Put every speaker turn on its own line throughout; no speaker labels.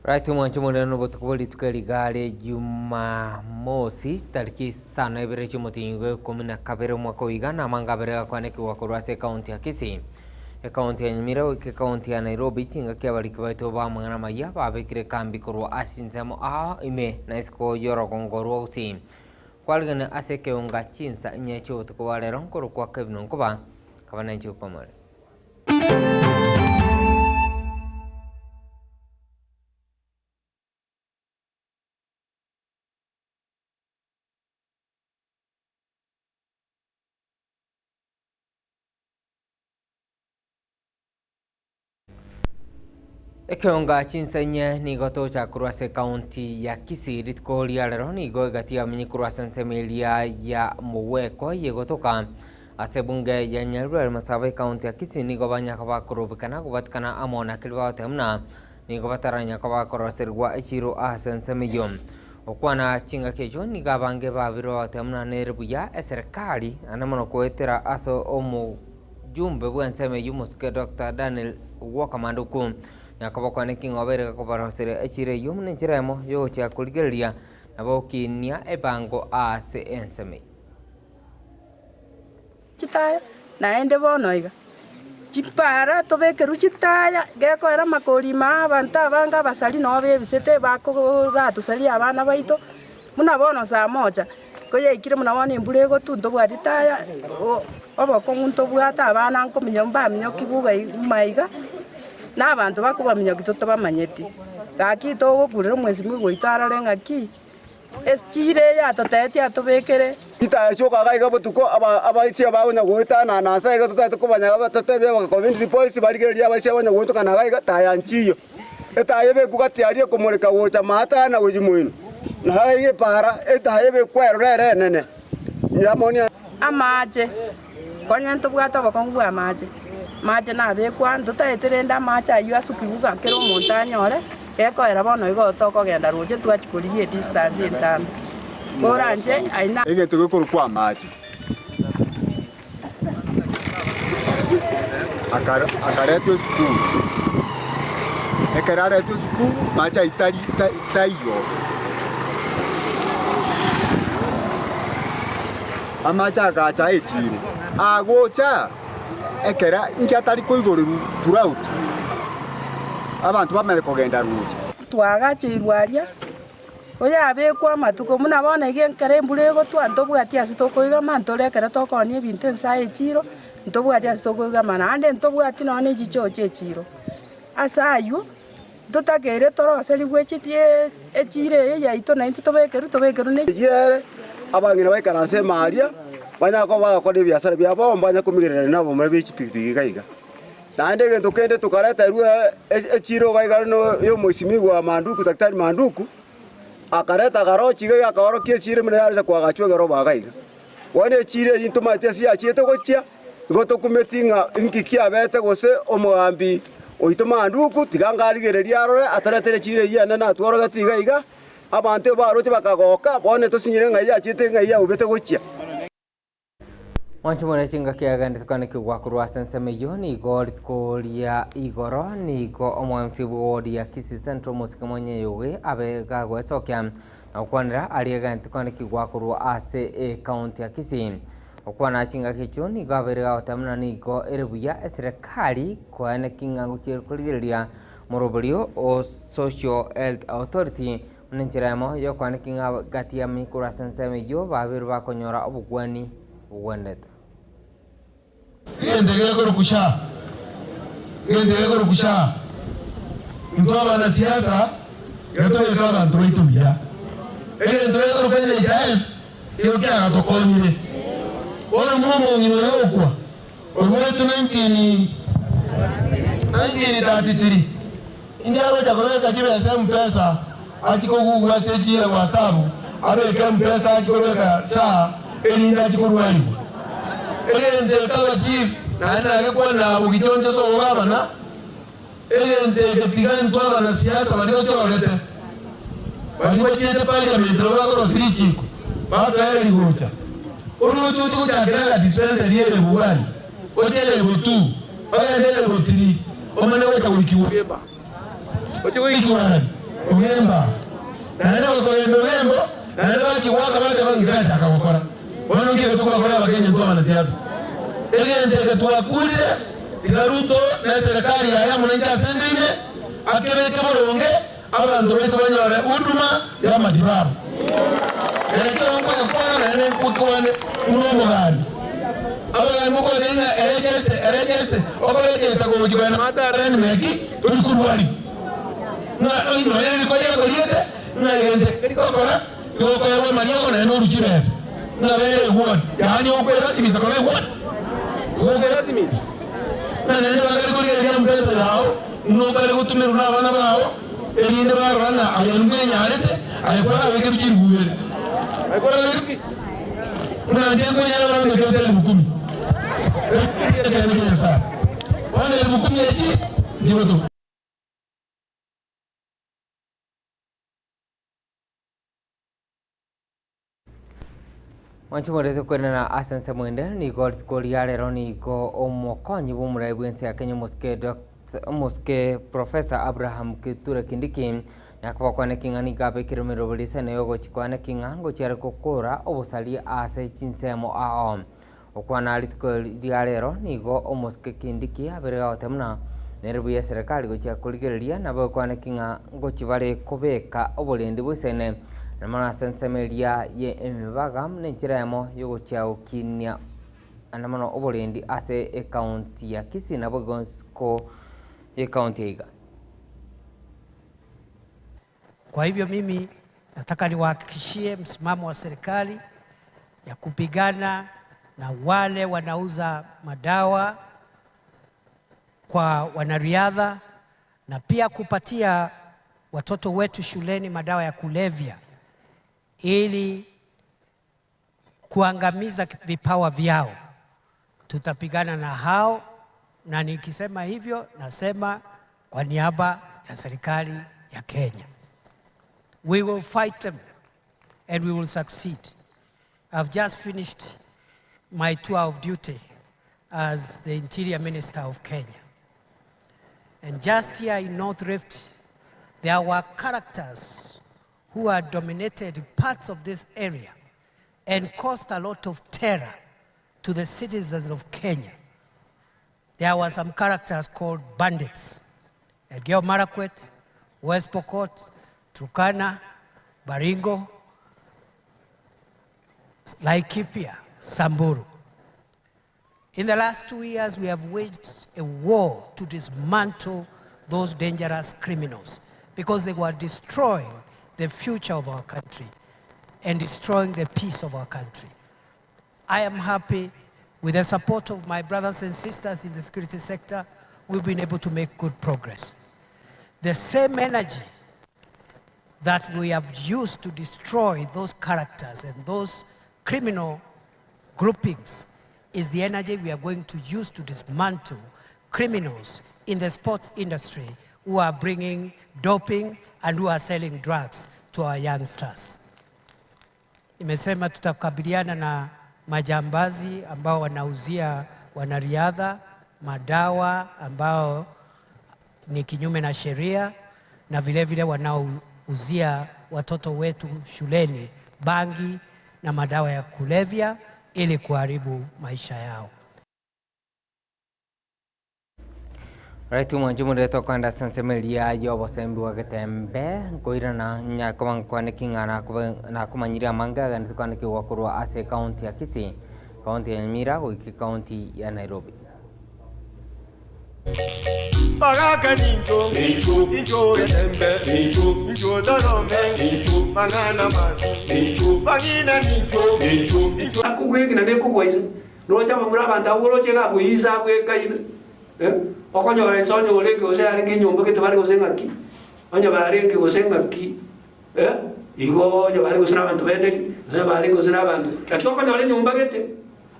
Right omwancho omonene nobotuko bwa rituko eri gare Jumamosi tariki isano ibere chiomotienyi bwa ikomi na kabere omwaka oiga na amanga abere gakwanekigwa korwa ase ekaunti ya Kisii, ekaunti ya Nyamira goika ekaunti ya Nairobi chingaki abariki baito ba amang'ana amayia babekire ekambi korwa ase chinsemo ao ime na isiko y'orogongo rwa Gusii. Kwarigania ase ekeunga chinsa inye chiobotuko bwa rero nkorokwa Kevin Onkoba, kaba nenche gokwamore. Ekeonga chinsa inye nigo tocha korwa ase ekaunti ya Kisii rituko ria rero nigo egati yamenye korwa ase ensemo eria ya Mogweko yegotoka ase ebunge ya Nyaribari Masaba ekaunti ya Kisii nigo banyaka bakorobekana gobatikana amo na keria bagoteba buna nigo bataranya koba bakoroserigwa echiro ase ensemo eyio. Gokwana chingaki echio nigo abange babire bagoteba buna nere buya eserekari naende mono goetera ase omo Jumbe bw'ensemo eyio omosike Doctor Daniel Walker Manduku nakobakwana eking'oba ere gakobaroseria echiro eyio buna enchera emo yogochia korigereria na gokinia ebango ase ensemo eyio.
Chitaya, naende bono iga, chipara tobekerwe chitaya, gekoera amakori ime aa abanto abange abasari noo bebisete bakoratusaria abana baito, buna bono saa moja. Koyaikire buna bono embura egotwa ntobwati taya, obokong'u ntobwate abana nkominyo mbaminyoki buga maiga, na abanto bakobaminyokia totobamanyeti. Gaki togokurera omwesimigwa oito arore ng'aki, echira eye atotebetie atobekere.
Chitaya chioka iga iga botuko, abaisia bagonya goetanana ase iga totaete kobanya totebie abakommunity police barigererie abaisia bagonya goetokana iga iga taya nchiyo. Etaya ebekwe gati aria ekomoreka gocha maata na gochia moino, na aiga epaara etaya ebekwe eroro ere enene. Nyamoni.
Amaache, konya ntobwate obokong'u bw'amaache, amache nabekwe aa, ntotaete rende amache aywo asukigwe ng'a kera omonto anyore, gekoera bono igo tokogenda roche twachia korigia edistance entambe. Koranche aye na.
Egento gekorokwa amache. Akaretwa esukuru, ekero aretwa esukuru mache ayio tari taiyo, amache agacha echiro, agocha ekero inki atari koigorerwa throughout, abanto bamanye kogenda roche.
Twagacheirwe aria. Oyabekwe amatuko buna bono iga ekero embura egotwa ntobwati ase tokoigama ntore ekero tokoonia ebinto ense aye echiro, ntobwati ase tokoigama naende ntobwati nonya na echichocho echiro. Ase aywo, ntotakeire toroserigwe echi echiro eye yaito naintwe tobekerwe tobekerwe ne.
Eyio ere, abang'ina baikaranse ime aria, banyare koba bagokora ebiasara biabo, mbanye komigererania nabamura be chipigipigi iga iga. Naende egento kende tokareterwa echiro iga iga y'omoisimigwa Manduku, Daktari Manduku, akareta akarochi iga iga akaorokia echiro buna yarenge koagachwa ekero obo iga iga. Bono echiro eyio ntomaeti ase yachiete gochia, igo tokumeti ng'a inki kiabete gose omogambi oito Manduku tiga angarigererie arore atoretere echiro eyio enene atworogetie iga iga, abanto ebaroche bakagoka, bono tosinyire ng'ai yachiete ng'ai yaubete gochia.
Mwanche more chingaki agendete kwanekigwa korwa ase ensemo eyio, nigo rituko ria igoro nigo omwamti bw'ewodi ya Kisii Central omosike Mwanyeyoge abe gagoesokia na gokwanera aria agendete kwanekigwa korwa ase ecounty ya Kisii. Gokwana chingaki echio nigo abeire gagoteba buna nigo ere buya eserekari koeneki ng'a gochia korigereria moroberio o Social Health Authority Buna enchera eyemo y'okwaneki ng'a gati y'amanyia korwa ase ensemo eyio babeirwe bakonyora obogwani bogwenerete.
Egento gekorokwa SHA, egento gekorokwa SHA, intwe abanasiasa iga tobeke abanto baito buya. Egento gekorokwa NHIF igo kiagatokonyire. Bono buna omong'ina oyo ogokwa, oiboretwe 1933, Inki agocha kobeka chibesa M-pesa achie kogugwa ase echiira WhatsApp abeke M-pesa achie kobeka SHA erinde achie korwarigwa? Egento eke aba chief naende nagekwana abwo gichoncho sobo gavana egento eke tiga intwe abanasiasa baria tochorete baria bachiete parliament nabo bakorosia richiko batoereria gocha oroche oche gochakera aga dispensary ere bugani Gochia elevel two, ogende elevel three, omanye gocha goikigwa. Oche goikigwa nari? Ogemba. Naende bakogenda Ogembo, naende bachia goaka bateba ng'a nkerachaka gokora. Bono nki egento kobakora Abakenya intwe abanasiasa? Egento eke twakurire, tiga Ruto na eserekari yaye amo nainche ase ende ime, akebeke boronge, abanto baito banyore huduma y'amatibabu. Na ekero nkonyekwana naende nkwane buna omogambi. Abagambi mokobatebia ng'a eregeste, eregeste, okoregesta kogochia kogenda maate are nemeki, tori korwaria. Ng'a nonya riko riakoriete, ng'a egento eke rigokora, igo okoegwa amariogo naende orue chibesa. Ng'a bera egwoni, yaani okwerasimisa koba egwoni, igo okwerasimisa. Ng'a naende bakare korigereria mpesa yao, buna okare gotumerwa nabana bao, erinde barora ng'a aye nkwenyarete, aye kwarabekerwe chilifu ibere, aye kwarabekerwe ki? Buna inche nkwenyara barambekete elifu kumi. Elifu kumi nekeene kia Nyasae. Bono elifu kumi echi nchigotoka.
Mwanche morete kwenena ase ensemo ende, nigo rituko ria rero nigo omokonyi bw'omorai bw'ense ya Kenya omosike Dr omosike Professor Abraham Kithure Kindiki nakoba kwane king'a nigo abekire emeroberio risene yogochi kwane king'a ngochi are gokora obosaria ase chinsemo ao. Gokwana rituko ria rero nigo omosike Kindiki abere gagoteba buna nere buya eserekari gochia korigereria nabo ekwaneki ng'a ngochi bare kobeka oborendi boisaine na mono ase ensemo eria ye emibaga buna enchera eyemo yogochia gokinia naende mono oborendi ase ecounty ya Kisii naboigo isiko ye county eyeiga.
Kwa hivyo mimi nataka niwahakikishie msimamo wa serikali ya kupigana na wale wanauza madawa kwa wanariadha na pia kupatia watoto wetu shuleni madawa ya kulevya ili kuangamiza vipawa vyao. Tutapigana na hao, na nikisema hivyo nasema kwa niaba ya serikali ya Kenya. We will fight them and we will succeed. I've just finished my tour of duty as the Interior Minister of Kenya. And just here in North Rift, there were characters who had dominated parts of this area and caused a lot of terror to the citizens of Kenya. There were some characters called bandits. Elgeyo Marakwet, West Pokot, Turkana, Baringo, Laikipia, Samburu. In the last 2 years, we have waged a war to dismantle those dangerous criminals because they were destroying the future of our country and destroying the peace of our country. I am happy with the support of my brothers and sisters in the security sector, we've been able to make good progress. The same energy that we have used to destroy those characters and those criminal groupings is the energy we are going to use to dismantle criminals in the sports industry who are bringing doping and who are selling drugs to our youngsters. Nimesema tutakabiliana na majambazi ambao wanauzia wanariadha madawa ambao ni kinyume na sheria na vile vile wanaouzia watoto wetu shuleni bangi na madawa ya kulevya ili kuharibu maisha yao.
Right mwancho morete okoenda ase ensemo eria y'obosembi bwa getembe nkoirana nyakoba nkwaneki ng'a nakoba nakomanyire amange aganete kwanekigwa korwa ase ecounty ya Kisii, county ya Nyamira goika ecounty ya Nairobi.
Bagaka nincho, incho getembe, incho torome, mang'ana mabi, bang'ina nincho, incho.
Akogwegena nekogwa inse, roche abamura abanto abwo oroche iga abwo inse abwekaine, eh, okonyora inse onye orenge gose yarenge enyomba gete bare gose ng'aki, onye barenge gose ng'aki, eh, igo onye bare gose na abanto benderi, gose onye barenge gose na abanto, lakini okonyora enyomba gete,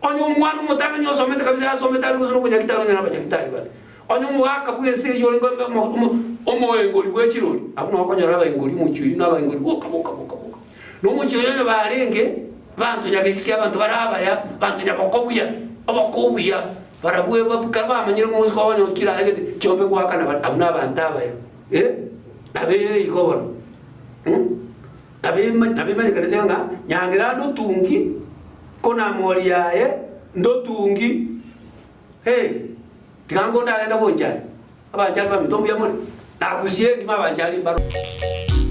onye omwana omotang'ani osomete kabisa yasomete are gose na obonyagitari onye na abanyagitari bare, onye omogaka bwa ense eyio orenge omo omo omoengori bwe chirori, abwo nabo okonyora abaengori omochie oyio na abaengori boka boka boka boka. Na omochie oyo onye barenge abanto nyagesiki, abanto bare abaya, abanto nyaboko buya, oboko obuya, barabwo ekero bamanyire ng'a omosike oye onye okire aye gete, chiombe ngoakana bare, abwo nabanto abaya, eh. Nabo ere igo bono, nabo nabo emanyekanete ng'a nyangira ndotungi, ko namori yaye ndotungi, eh, tiga ngonde agende bonchari, abanchari baminto mbuya more, nagusie engima abanchari mbaro.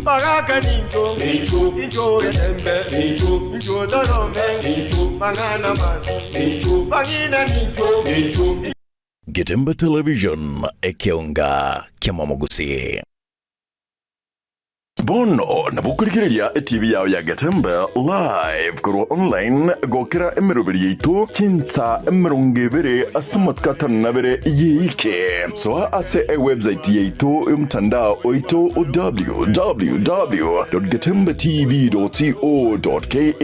Bagaka nincho, nincho, nincho getembe, nincho, nincho torome, nincho, mang'ana mabi, nincho, bang'ina nincho, nincho.
Getembe Television, ekeonga ki'amamogusii. Bono nabo okorigereria eTV yao ya Getembe live korwa online gokera emeroberi yaito chinsa 20 ase amatuko 52 yeike. Soa ase ewebsite yaito y'omotandao oito o www.getembetv.co.ke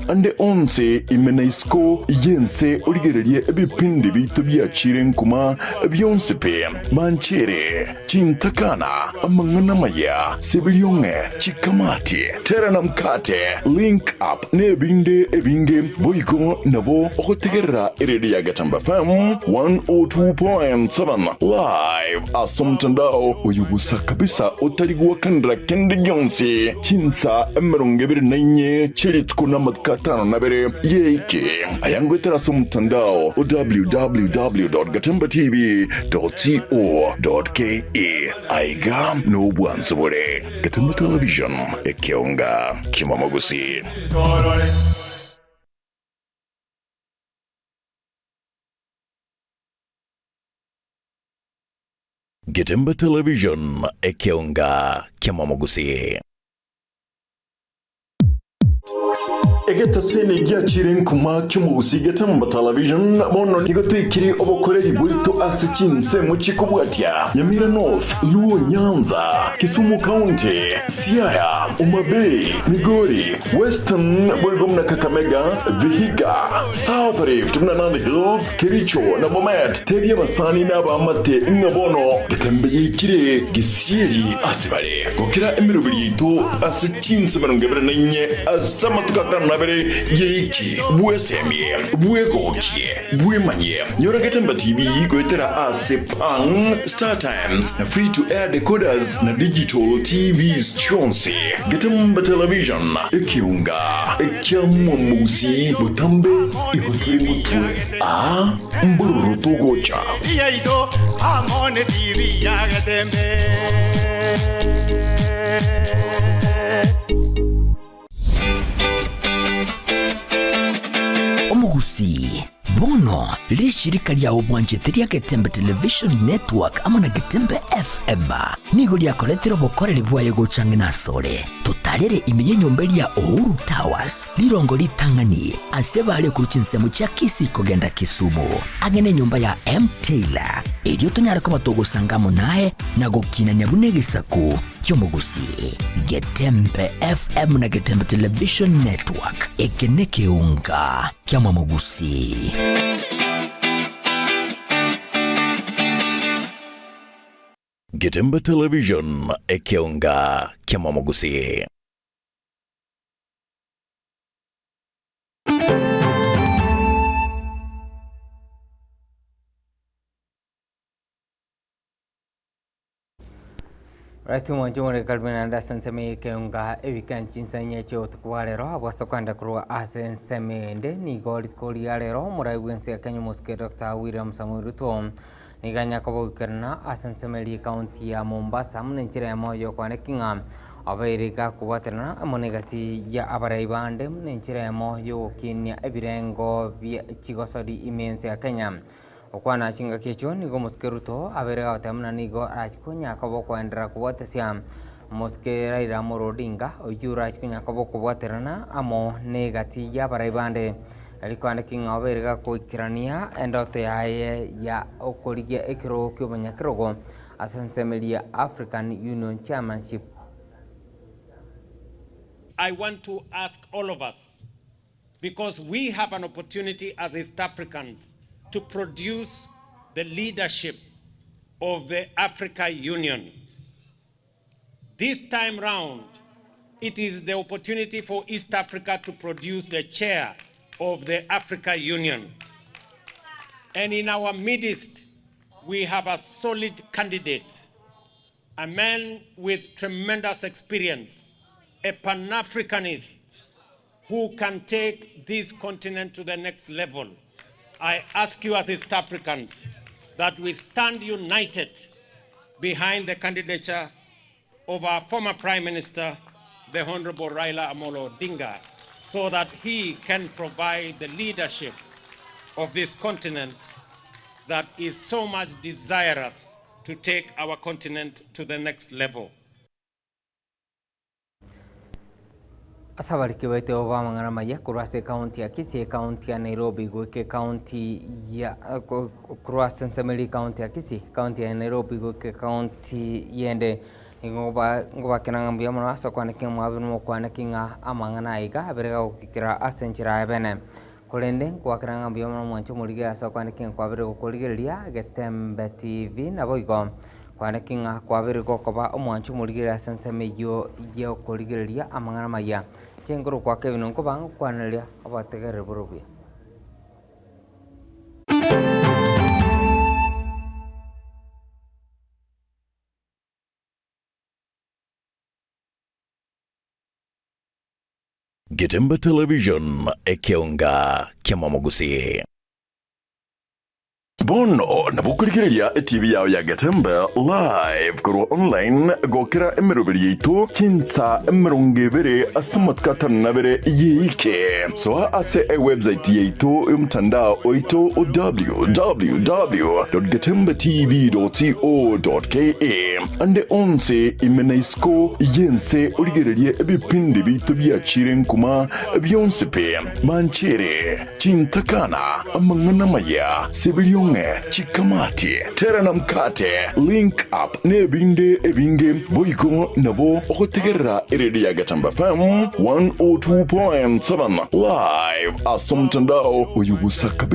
Ande onsi ime na isiko y'ense origererie ebipindi biaito biachire nkuma bionsi pi, manchere, chintakana, amang'ana amaya, sibiriong'e, chikamati, tera na mkate, link up, na ebinde ebinge. Boigo nabo ogotegerera eredio ya Getembe FM 102.7 live ase omotandao oyo bosa kabisa otari goakanera kende gionsi. Chinsa 24 chie rituko na amatuko 52 yeike aya ngoetera ase omotandao o www.gatembatv.co.ke. Aiga nobwanso bore Gatemba Television, ekeonga ki'omomogusi. Getembe Television, ekeonga ki'amamogusii. Egetaseni giachire nkuma ki'omogusii Getembe Television bono nigo toikiri obokoreri bwaito ase chinsemo chikobwatia Nyamira North, Luo Nyanza, Kisumu County, Siaya, Homa Bay, Migori, Western boigo buna Kakamega, Vihiga, South Rift buna Nandi Hills, Kericho na Bomet. Tebia abasani na abaamate ng'a bono getembe yaikire gesieri ase bare, gokera emeroberi yaito ase chinsa 24 ase amatuko 52 yaiki. Bwesemie, bwegokie, bwemanyie. Nyora Getembe TV goetera ase Pang, Star Times na Free to Air decoders na digital TVs chionsi. Getembe Television, ekeunga ekiamomogusii botambe igo tore motwe. Aa mbororo togocha.
Yaito amo ne TV ya Getembe.
Omogusii, bono rishirika riao bwanchete ria Getembe Television Network amo na Getembe FM nigo riakoretire obokoreri bwaye gocha ang'e nasore. Totarere ime y'enyomba eria Uhuru Towers, rirongo ritang'ani ase bare korwa chinsemo chia Kisii kogenda Kisumu, ang'e nenyomba ya M Taylor, erio tonyare koba togosanga amo naye na gokinania buna egesaku ki'omogusii. Getembe FM na Getembe Television Network, eke nekeunga ki'amamogusii.
Getembe Television, ekeunga ki'amamogusii.
Right mwanche more karibu naende ase ensemo eye ekeunga ebika nchinsa chia obotuko bwa rero abwo ase tokogenda korwa ase ensemo ende nigo rituko ria rero omorai bwense ya Kenya omosike Dr. William Samoei Ruto nigo anya kobogokerana ase ensemo eria ekaunti ya Mombasa buna enchera eyemo yokwaneki ng'a abaire iga kobwaterana amo na egati ya abarai bande buna enchera eyemo yogokinia ebirengo bia chigosori ime ense ya Kenya. Okwana chingaki echio nigo omosike Ruto abeire gagoteba buna nigo arachie konya koba okoenderera kobwatesia omosike Raila Amolo Odinga oyio orachie konya koba okobwaterana amo na egati y'abarai bande. Rikwana ki ng'a obeire gakoikerania endoto yaye ya okorigia ekerogo kia obonyakerogo ase ensemo eria African Union Chairmanship.
I want to ask all of us, because we have an opportunity as East Africans to produce the leadership of the Africa Union. This time round, it is the opportunity for East Africa to produce the chair of the Africa Union. And in our midst, we have a solid candidate, A man with tremendous experience, a Pan Africanist who can take this continent to the next level. I ask you as East Africans that we stand united behind the candidature of our former Prime Minister, the Honorable Raila Amolo Odinga, so that he can provide the leadership of this continent that is so much desirous to take our continent to the next level.
Ase abariki baito b'amang'ana amaya korwa ase ekaunti ya Kisii, ekaunti ya Nairobi goika ekaunti ya korwa ase ensemo eria ekaunti ya Kisii, ekaunti ya Nairobi goika ekaunti yende. Nigo ngobakera ng'a mbuya mono ase okwaneki ng'a mwabeire mokwaneki ng'a amang'ana aya iga abere gagokikera ase enchera ya bene. Korende ngwakera ng'a mbuya mono mwanche omorigereria ase okwaneki ng'a kwabeire gokorigereria Getembe TV naboigo kwaneki ng'a kwabeire gokoba omwanche omorigereria ase ensemo eyio y'okorigereria amang'ana amaya. Inche nkorokwa Kevin Onkoba ngokwananeria obotegereri bore obuya.
Getembe Television, ekeonga ki'amamogusii. Bono nabo okorigereria eTV yao ya Getembe live korwa online gokera emeroberi yaito chinsa 20 ase amatuko 52 yeike. Soa ase ewebsite yaito y'omotandao oito o www.getembetv.co.ke Ande onsi ime na isiko y'ense origererie ebipindi biaito biachire nkuma bionsi pi, manchere, chintakana, amang'ana amaya, sibiriong'e, chikamati, tera na mkate, link up, nebinde ebinge. Boigo nabo ogotegerera eredio ya Getembe FM 102.7 live ase omotandao oyo bosa kabisa.